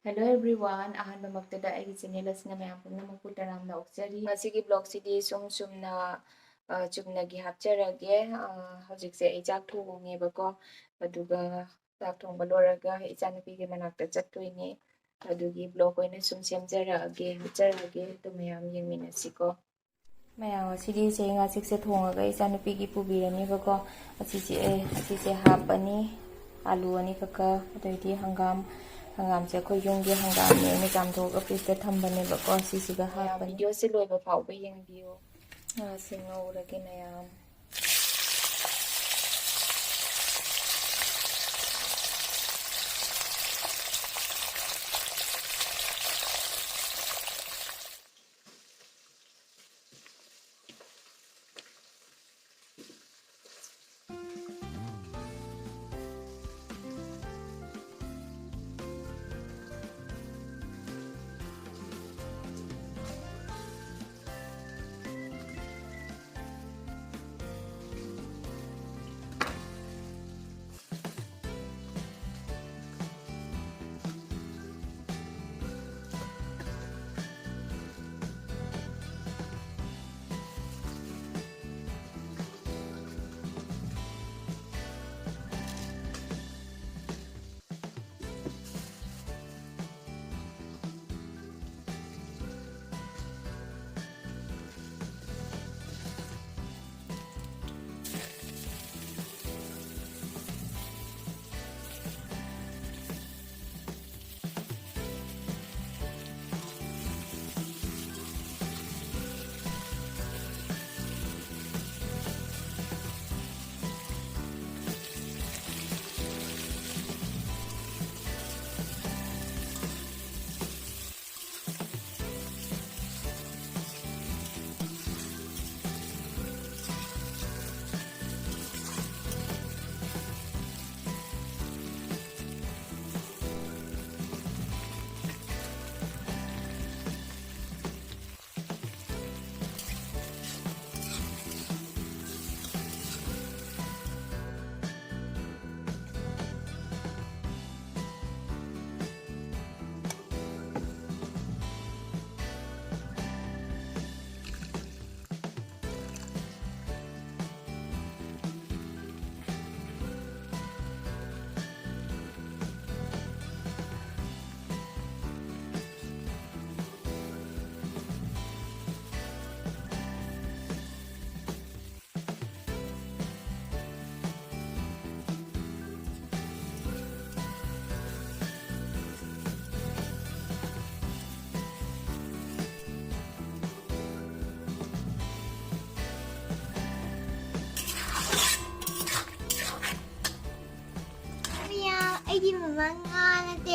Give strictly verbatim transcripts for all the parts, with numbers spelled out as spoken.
Hello everyone, ꯑꯍꯥꯟꯕꯃꯛꯇꯗ ꯑꯩꯒꯤ channel ꯑꯁꯤꯅ ꯃꯌꯥꯝ ꯄꯨꯝꯅꯃꯛꯄꯨ ꯇꯔꯥꯝꯅ ꯑꯣꯛꯆꯔꯤ꯫ ꯉꯁꯤꯒꯤ vlog ꯁꯤꯗꯤ ꯁꯨꯝ ꯁꯨꯝꯅ, ꯑ, ꯆꯨꯝꯅꯒꯤ ꯍꯥꯞꯆꯔꯒꯦ꯫ ꯑ, ꯍꯧꯖꯤꯛꯁꯦ ꯑꯩ ꯆꯥꯛ ꯊꯣꯡꯉꯦꯕꯀꯣ, ꯑꯗꯨꯒ ꯆꯥꯛ ꯊꯣꯡꯕ ꯂꯣꯏꯔꯒ ꯏꯆꯥꯅꯨꯄꯤꯒꯤ ꯃꯅꯥꯛꯇ ꯆꯠꯇꯣꯏꯅꯦ꯫ ꯑꯗꯨꯒꯤ vlog ꯑꯣꯏꯅ ꯁꯨꯝ ꯁꯦꯝꯖꯔꯛꯑꯒꯦ, ꯍꯥꯞꯆꯔꯛꯑꯒꯦ, ꯑꯗꯨ ꯃꯌꯥꯝ ꯌꯦꯡꯃꯤꯟꯅꯁꯤꯀꯣ꯫ ꯃꯌꯥꯝ, ꯉꯁꯤꯗꯤ ꯆꯦꯡ ꯑꯆꯤꯛꯁꯦ ꯊꯣꯡꯉꯒ ꯏꯆꯥꯅꯨꯄꯤꯒꯤ ꯄꯨꯕꯤꯔꯅꯤꯕꯀꯣ꯫ ꯑꯁꯤꯁꯦ, ꯑꯦ, ꯑꯁꯤꯁꯦ ꯍꯥꯞꯄꯅꯤ, ꯑꯂꯨ ꯑꯅꯤꯈꯛꯀ, ꯑꯗꯩꯗꯤ ꯍꯪꯒꯥꯝ, ꯍꯪꯒꯥꯝꯁꯦ ꯑꯩꯈꯣꯏ ꯌꯨꯝꯒꯤ ꯍꯪꯒꯥꯝꯅꯦ, ꯑꯩꯅ ꯆꯥꯝꯊꯣꯛꯑꯒ fridge ꯇ ꯊꯝꯕꯅꯦꯕꯀꯣ꯫ ꯁꯤꯁꯤꯒ ꯍꯥꯞꯄꯅꯤ꯫ Video ꯁꯦ ꯂꯣꯏꯕ ꯐꯥꯎꯕ ꯌꯦꯡꯕꯤꯌꯨ꯫ ꯉꯥꯁꯦ ꯉꯧꯔꯒꯦ ꯃꯌꯥꯝ꯫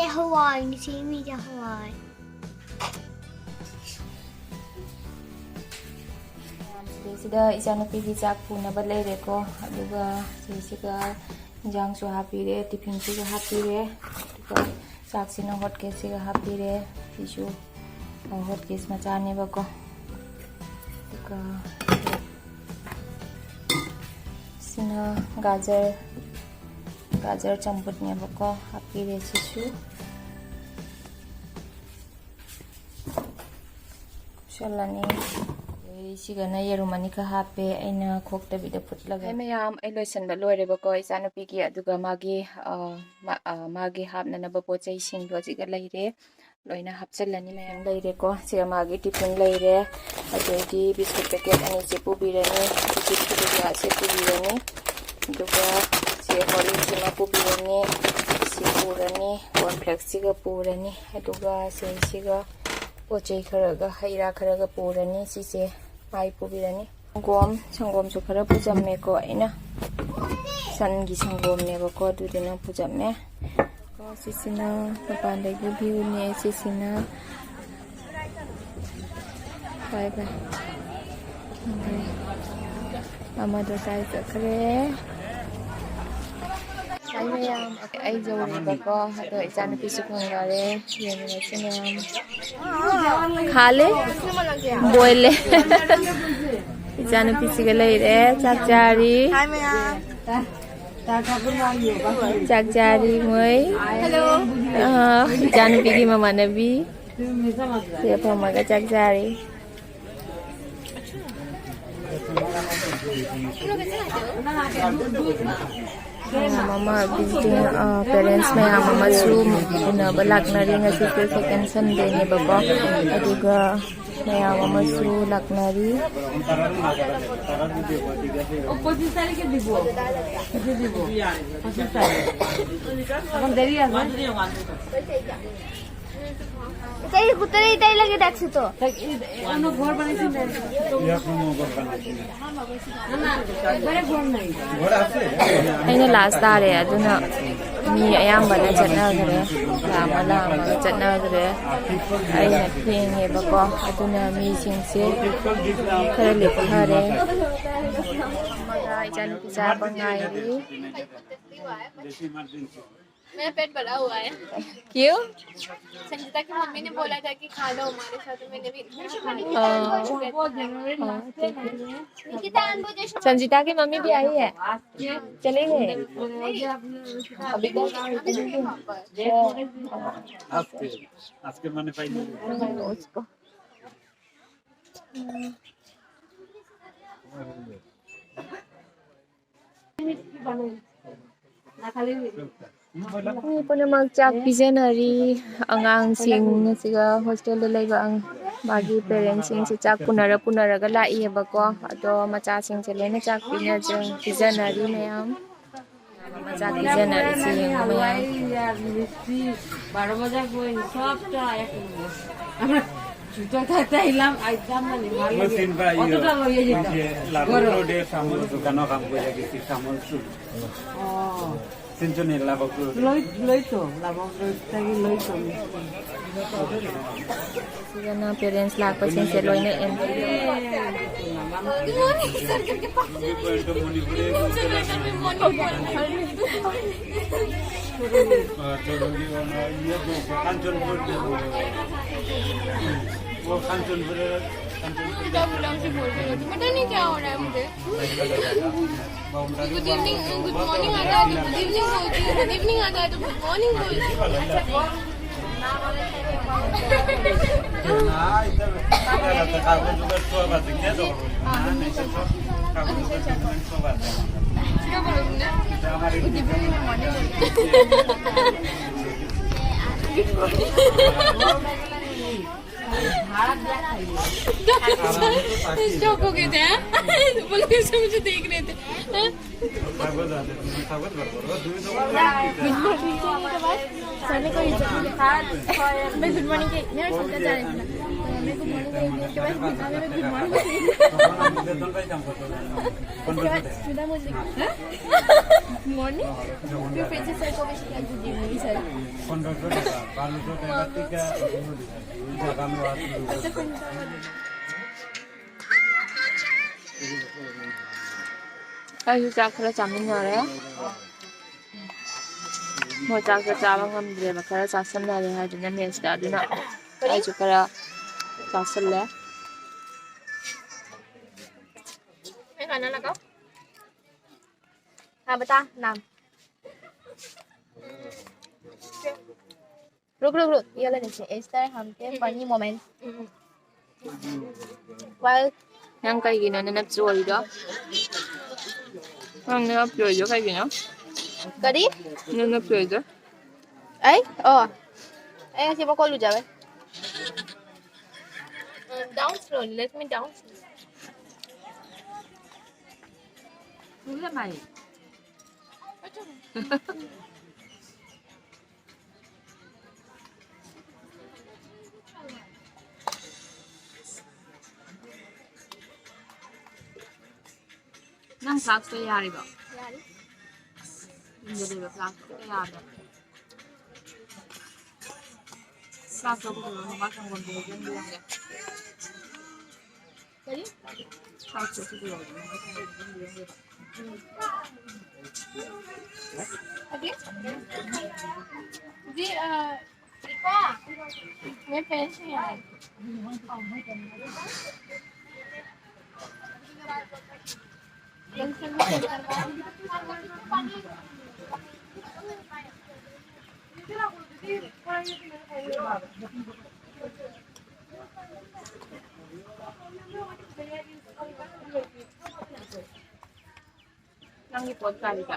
ꯍꯋꯥꯏꯅꯤ ꯁꯦꯝꯃꯤꯁꯦ, ꯍꯋꯥꯏ꯫ ꯁꯤꯗꯩꯁꯤꯗ ꯏꯆꯥꯅꯨꯄꯤꯒꯤ ꯆꯥꯛ ꯄꯨꯅꯕ ꯂꯩꯔꯦꯀꯣ꯫ ꯑꯗꯨꯒ ꯁꯤꯁꯤꯒ ꯏꯟꯖꯥꯡꯁꯨ ꯍꯥꯞꯄꯤꯔꯦ, ꯇꯤꯐꯤꯟꯁꯤꯒ ꯍꯥꯞꯄꯤꯔꯦ꯫ ꯑꯗꯨꯒ ꯆꯥꯛꯁꯤꯅ ꯍꯣꯠ ꯀꯦꯁꯁꯤꯒ ꯍꯥꯞꯄꯤꯔꯦ꯫ ꯁꯤꯁꯨ ꯍꯣꯠ ꯀꯦꯁ ꯃꯆꯥꯅꯦꯕꯀꯣ꯫ ꯑꯗꯨꯒ ꯁꯤꯅ ꯒꯥꯖꯔ, ꯒꯥꯖꯔ ꯆꯝꯐꯨꯠꯅꯦꯕꯀꯣ꯫ ꯍꯥꯞꯄꯤꯔꯦ ꯁꯤꯁꯨ꯫ ꯀꯨꯞꯁꯜꯂꯅꯤ꯫ ꯑꯗꯩ ꯁꯤꯒꯅ ꯌꯦꯔꯨꯝ ꯑꯅꯤꯈꯛ ꯍꯥꯞꯄꯦ, ꯑꯩꯅ ꯈꯣꯛꯇꯕꯤꯗ ꯐꯨꯠꯂꯒ꯫ ꯍꯥꯏ ꯃꯌꯥꯝ, ꯑꯩ ꯂꯣꯏꯁꯟꯕ ꯂꯣꯏꯔꯦꯕꯀꯣ ꯏꯆꯥꯅꯨꯄꯤꯒꯤ꯫ ꯑꯗꯨꯒ ꯃꯥꯒꯤ, ꯑ, ꯃꯥ-, ꯑ, ꯃꯥꯒꯤ ꯍꯥꯞꯅꯅꯕ ꯄꯣꯠ ꯆꯩꯁꯤꯡꯗꯣ ꯍꯧꯖꯤꯛꯀ ꯂꯩꯔꯦ꯫ ꯂꯣꯏꯅ ꯍꯥꯞꯆꯤꯜꯂꯅꯤ꯫ ꯃꯌꯥꯝ ꯂꯩꯔꯦꯀꯣ꯫ ꯁꯤꯒ ꯃꯥꯒꯤ ꯇꯤꯐꯤꯟ ꯂꯩꯔꯦ꯫ ꯑꯗꯩꯗꯤ ꯕꯤꯁꯀꯨꯠ ꯄꯦꯀꯦꯠ ꯑꯅꯤꯁꯦ ꯄꯨꯕꯤꯔꯅꯤ꯫ Biscuit packet ꯀꯌꯥꯁꯦ ꯄꯨꯕꯤꯔꯅꯤ꯫ ꯑꯗꯨꯒ ꯁꯤ ꯍꯣꯔꯂꯤꯛꯁ ꯑꯃ ꯄꯨꯕꯤꯔꯅꯤ꯫ ꯁꯤ ꯄꯨꯔꯅꯤ꯫ ꯀꯣꯔꯟꯐ꯭ꯂꯦꯛꯁꯁꯤꯒ ꯄꯨꯔꯅꯤ꯫ ꯑꯗꯨꯒ ꯁꯤꯁꯤꯒ ꯄꯣꯠ ꯆꯩ ꯈꯔꯒ, ꯍꯩ ꯔꯥ ꯈꯔꯒ ꯄꯨꯔꯅꯤ꯫ ꯁꯤꯁꯦ ꯃꯥꯏ ꯄꯨꯕꯤꯔꯅꯤ꯫ ꯁꯪꯒꯣꯝ, ꯁꯪꯒꯣꯝꯁꯨ ꯈꯔ ꯄꯨꯖꯝꯃꯦꯀꯣ ꯑꯩꯅ꯫ ꯁꯟꯒꯤ ꯁꯪꯒꯣꯝꯅꯦꯕꯀꯣ, ꯑꯗꯨꯗꯨꯅ ꯄꯨꯖꯝꯃꯦ꯫ ꯀꯣ, ꯁꯤꯁꯤꯅ ꯃꯄꯥꯟꯗꯒꯤ ꯚ꯭ꯌꯨꯅꯦ, ꯁꯤꯁꯤꯅ꯫ ꯕꯥꯏ ꯕꯥꯏ꯫ ꯑꯃꯗꯣ ꯀꯥꯏ ꯆꯠꯈ꯭ꯔꯦ? ꯍꯥꯏ ꯃꯌꯥꯝ, ꯑꯩ ꯌꯧꯔꯦꯕꯀꯣ, ꯑꯗꯣ ꯏꯆꯥꯅꯨꯄꯤꯁꯨ ꯈꯣꯡꯗꯥꯔꯦ, ꯌꯦꯡꯃꯤꯟꯅꯁꯤ ꯃꯌꯥꯝ꯫ ꯈꯥꯂꯦ? ꯕꯣꯏꯂꯦ꯫ ꯏꯆꯥꯅꯨꯄꯤꯁꯤꯒ ꯂꯩꯔꯦ, ꯆꯥꯛ ꯆꯥꯔꯤ꯫ ꯍꯥꯏ ꯃꯌꯥꯝ꯫ ꯆꯥꯛ ꯆꯥꯔꯤ ꯃꯣꯏ꯫ ꯍꯜꯂꯣ꯫ ꯑꯥ, ꯏꯆꯥꯅꯨꯄꯤꯒꯤ ꯃꯃꯥꯟꯅꯕꯤ꯫ ꯁꯤꯗ ꯐꯝꯃꯒ ꯆꯥꯛ ꯆꯥꯔꯤ꯫ ꯃꯌꯥꯝ ꯑꯃ visiting, ꯑ, parents ꯃꯌꯥꯝ ꯑꯃꯁꯨ ꯎꯅꯕ ꯂꯥꯛꯅꯔꯤ꯫ ꯉꯁꯤꯁꯦ second Sundayꯅꯦꯕꯀꯣ, ꯑꯗꯨꯒ ꯃꯌꯥꯝ ꯑꯃꯁꯨ ꯂꯥꯛꯅꯔꯤ꯫ পঁচিশ তারিখে দিব, দিব, পঁচিশ তারিখ। এখন দেরি আছে। এই কুত্তারে এটাই লাগে ডাকছে তো। অন্য ঘর বানাইছে না। না, না, একবারে ঘর নাই। ꯑꯩꯅ ꯂꯥꯁ ꯇꯥꯔꯦ, ꯑꯗꯨꯅ ꯃꯤ ꯑꯌꯥꯝꯕꯅ ꯆꯠꯅꯈ꯭ꯔꯦ, ꯂꯥꯝꯃ ꯂꯥꯝꯃꯒ ꯆꯠꯅꯈ꯭ꯔꯦ꯫ ꯑꯩꯅ ꯊꯦꯡꯉꯦꯕꯀꯣ, ꯑꯗꯨꯅ ꯃꯤꯁꯤꯡꯁꯦ ꯈꯔ ꯂꯦꯞꯊꯔꯦ꯫ ꯏꯆꯥꯅꯨꯄꯤ ꯆꯥꯕ ꯉꯥꯏꯔꯤ꯫ मेरा पेट भरा हुआ है। क्यों? संगीता की मम्मी ने बोला था कि खा लो हमारे साथ, तो मैंने भी इतना खा लिया। हाँ। हाँ, ठीक है। संजीता की मम्मी भी आई है। चले गए। अभी तो आज के, आज के मैंने पाई नहीं। उसको। ꯃꯤ ꯄꯨꯝꯅꯃꯛ ꯆꯥꯛ ꯄꯤꯖꯅꯔꯤ꯫ ꯑꯉꯥꯡꯁꯤꯡ ꯑꯁꯤꯒ ꯍꯣꯁꯇꯦꯜꯗ ꯂꯩꯕ ꯑꯉ-, ꯃꯥꯒꯤ ꯄꯦꯔꯦꯟꯁꯁꯤꯡꯁꯦ ꯆꯥꯛ ꯄꯨꯅꯔ ꯄꯨꯅꯔꯒ ꯂꯥꯛꯏꯌꯦꯕꯀꯣ꯫ ꯑꯗꯣ ꯃꯆꯥꯁꯤꯡꯁꯦ ꯂꯣꯏꯅ ꯆꯥꯛ ꯄꯤꯅꯖ-, ꯄꯤꯖꯅꯔꯤ ꯃꯌꯥꯝ꯫ ꯃꯆꯥ ꯄꯤꯖꯅꯔꯤꯁꯤ ꯌꯦꯡꯉꯨ ꯃꯌꯥꯝ꯫ হালুয়াই আর মিষ্টি, বারো ভাজা বই, সবটা এক নম্বর। আমরা জুতো থাকতে এলাম, আইতাম না, ভালো লাগে। চিনবা, ইয়ে, কতটা লইয়া যেতাম? ওই যে লাবণ গরম। রোডে শ্যামল দোকানও কাম করে গেছি, শ্যামল চুল। ও। চিনছো নি লাবণ রোড? লই, লই তো, লাবণ রোড থেকে লই তো মিষ্টি। ꯁꯤꯗꯅ ꯄꯦꯔꯦꯟꯁ ꯂꯥꯛꯄꯁꯤꯡꯁꯦ ꯂꯣꯏꯅ ꯑꯦꯟꯇ꯭ꯔꯤ꯫ कांचनपुर, वो कांचनपुर, कांचनपुर। उल्टा पुल्टा उनसे बोलते रहते, पता नहीं क्या हो रहा है मुझे। गुड इवनिंग, गुड मॉर्निंग आता है तो गुड इवनिंग बोलती है, गुड इवनिंग आता है तो गुड मॉर्निंग बोलती है। ना, इधर कागज उधर सब आते, क्या तो? हाँ, नहीं तो सब कागज उधर सब आते। क्या बोला तुमने? गुड इवनिंग, गुड मॉर्निंग बोलती है। शॉक हो गए थे, हाँ? बोलो, कैसे मुझे देख रहे थे, हाँ? गुड मॉर्निंग के बाद सर ने कोई इज्जत नहीं किया। मैं गुड मॉर्निंग के, मेरा फोन का जा रहा था। मैं गुड मॉर्निंग के बाद गुड मॉर्निंग। उसके बाद सीधा मुझे Morning. Your princess are going to give me, sir. পনেরোশো টাকা, বারোশো টাকা থেকে আগামী ꯑꯩꯁꯨ ꯆꯥꯛ ꯈꯔ ꯆꯥꯃꯤꯟꯅꯔꯦ꯫ ꯃꯣꯏ ꯆꯥꯛꯁꯦ ꯆꯥꯕ ꯉꯝꯗ꯭ꯔꯦꯕ, ꯈꯔ ꯆꯥꯁꯤꯟꯅꯔꯦ ꯍꯥꯏꯗꯅ ꯃꯦꯁꯇ, ꯑꯗꯨꯅ ꯑꯩꯁꯨ ꯈꯔ ꯆꯥꯁꯤꯜꯂꯦ꯫ हाँ, बता नाम। रुक, रुक, रुक, ये वाला नीचे। इस तरह हम के funny moment। While ꯅꯪ ꯀꯩꯒꯤꯅꯣ ꯅꯅꯞ ꯆꯣꯔꯤꯗꯣ? ꯅꯪ ꯅꯅꯞ ꯆꯣꯔꯤꯗꯣ ꯀꯩꯒꯤꯅꯣ? ꯀꯔꯤ? ꯅꯅꯞ ꯆꯣꯔꯤꯗꯣ? ꯑꯩ? ꯑꯣ꯫ ꯑꯩ ꯉꯁꯤ ꯃꯀꯣꯟ ꯂꯨꯖꯕꯩ꯫ Down slowly, let me down slowly. ꯅꯪ ꯐ꯭ꯂꯥꯛꯁꯇꯣ ꯌꯥꯔꯤꯕꯣ? ꯌꯥꯔꯤ꯫ ꯌꯨꯝꯗ ꯂꯩꯕ ꯐ꯭ꯂꯥꯛꯁꯇꯣ ꯌꯥꯗ꯭ꯔꯣ? ꯐ꯭ꯂꯥꯛꯁꯇꯣ ꯄꯨꯔꯛꯑꯣ, ꯅꯨꯄꯥ ꯁꯪꯒꯣꯝꯗꯣ ꯌꯣꯝꯕꯤꯔꯝꯒꯦ꯫ ꯀꯔꯤ? ꯐ꯭ꯂꯥꯛꯁꯇꯣ ꯄꯨꯔꯛꯑꯣ, ꯅꯨꯄꯥ ꯁꯪꯒꯣꯝꯗꯣ ꯌꯣꯝꯕꯤꯔꯝꯒꯦ꯫ ꯍꯧꯖꯤꯛ? ꯍꯧꯖꯤꯛ, ꯑ, ꯏꯄꯥ, ꯃꯣꯏ ꯐꯦꯟꯁꯤꯡ ꯌꯥꯔꯦ꯫ ꯅꯪꯒꯤ ꯄꯣꯠ ꯀꯥꯏꯗ?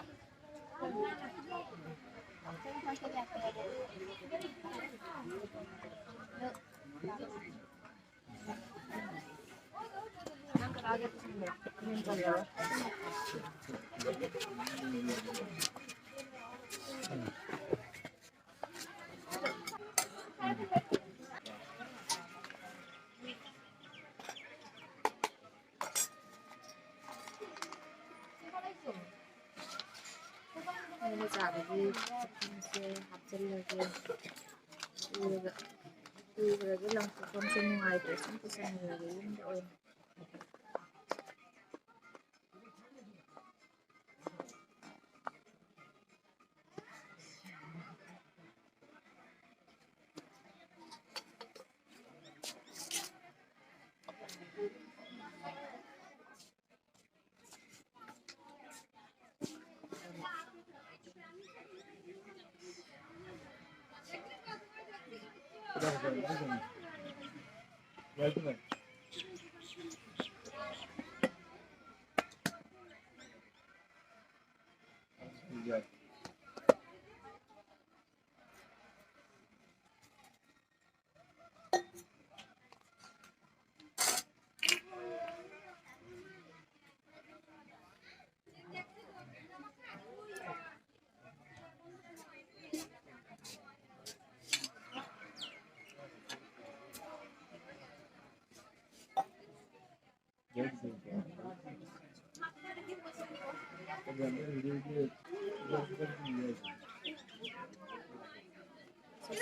ꯑꯗꯒꯤ ꯄꯨꯈꯝꯁꯦ ꯍꯥꯞꯆꯤꯜꯂꯒꯦ꯫ ꯄꯨꯔꯒ, ꯄꯨꯈ꯭ꯔꯒ ꯂꯪꯊꯣꯛꯐꯝꯁꯦ ꯅꯨꯡꯉꯥꯏꯇ꯭ꯔꯦ꯫ ꯁꯨꯝ ꯄꯨꯁꯟꯈ꯭ꯔꯒꯦ ꯌꯨꯝꯗ ꯑꯣꯏꯅ꯫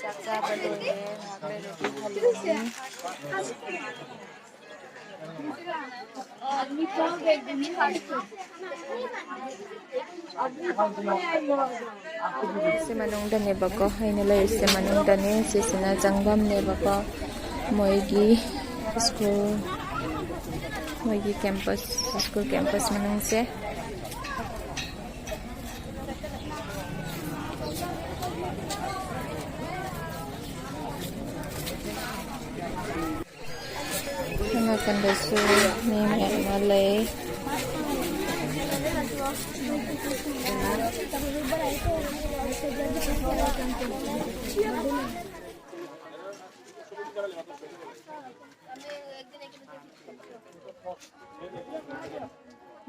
ꯆꯥꯛ ꯆꯥꯕ ꯂꯣꯏꯔꯦ, ꯉꯥꯏꯍꯥꯛ ꯂꯩꯔꯗꯤ ꯍꯜꯂꯅꯤ꯫ ꯁꯤ ꯃꯅꯨꯡꯗꯅꯦꯕꯀꯣ, ꯑꯩꯅ ꯂꯩꯔꯤꯁꯦ ꯃꯅꯨꯡꯗꯅꯦ꯫ ꯁꯤꯁꯤꯅ ꯆꯪꯐꯝꯅꯦꯕꯀꯣ, ꯃꯣꯏꯒꯤ ꯁ꯭ꯀꯨꯜ, ꯃꯣꯏꯒꯤ ꯀꯦꯝꯄꯁ, ꯁ꯭ꯀꯨꯜ ꯀꯦꯝꯄꯁ ꯃꯅꯨꯡꯁꯦ꯫ ꯁꯣꯝ ꯅꯥꯀꯟꯗꯁꯨ ꯃꯤ ꯃꯌꯥꯝ ꯑꯃ ꯂꯩ꯫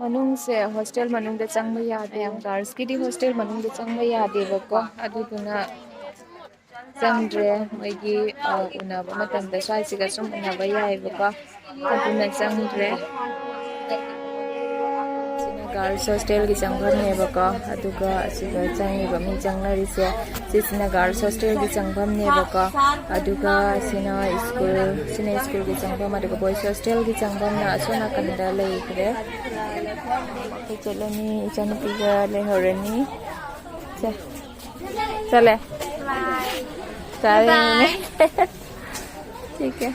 ꯃꯅꯨꯡꯁꯦ ꯍꯣꯁꯇꯦꯜ ꯃꯅꯨꯡꯗ ꯆꯪꯕ ꯌꯥꯗꯦ꯫ ꯒꯥꯔꯜꯁꯀꯤꯗꯤ ꯍꯣꯁꯇꯦꯜ ꯃꯅꯨꯡꯗ ꯆꯪꯕ ꯌꯥꯗꯦꯕꯀꯣ, ꯑꯗꯨꯗꯨꯅ ꯆꯪꯗ꯭ꯔꯦ꯫ ꯃꯣꯏꯒꯤ, ꯑ, ꯎꯅꯕ ꯃꯇꯝꯗ ꯁ꯭ꯋꯥꯏꯁꯤꯒ ꯁꯨꯝ ꯎꯅꯕ ꯌꯥꯏꯑꯕꯀꯣ, ꯑꯗꯨꯅ ꯆꯪꯗ꯭ꯔꯦ꯫ ꯁꯤꯅ Girls hostel ꯒꯤ ꯆꯪꯐꯝꯅꯦꯕꯀꯣ꯫ ꯑꯗꯨꯒ ꯑꯁꯤꯗ ꯆꯪꯉꯤꯕ ꯃꯤ ꯆꯪꯅꯔꯤꯁꯦ, ꯁꯤꯁꯤꯅ girls hostel ꯒꯤ ꯆꯪꯐꯝꯅꯦꯕꯀꯣ꯫ ꯑꯗꯨꯒ ꯁꯤꯅ school, ꯁꯤꯅ school ꯒꯤ ꯆꯪꯐꯝ, ꯑꯗꯨꯒ boys hostel ꯒꯤ ꯆꯪꯐꯝꯅ ꯑꯁꯣꯝ ꯅꯥꯀꯟꯗ ꯂꯩꯈ꯭ꯔꯦ꯫ ꯑꯩꯈꯣꯏ ꯆꯠꯂꯅꯤ, ꯏꯆꯥꯅꯨꯄꯤꯒ ꯂꯩꯍꯧꯔꯅꯤ꯫ ꯁꯦ, ꯆꯠꯂꯦ꯫ ꯆꯠꯂꯦ꯫ ꯕꯥꯏ꯫ ꯊꯤꯛ ꯍꯦ꯫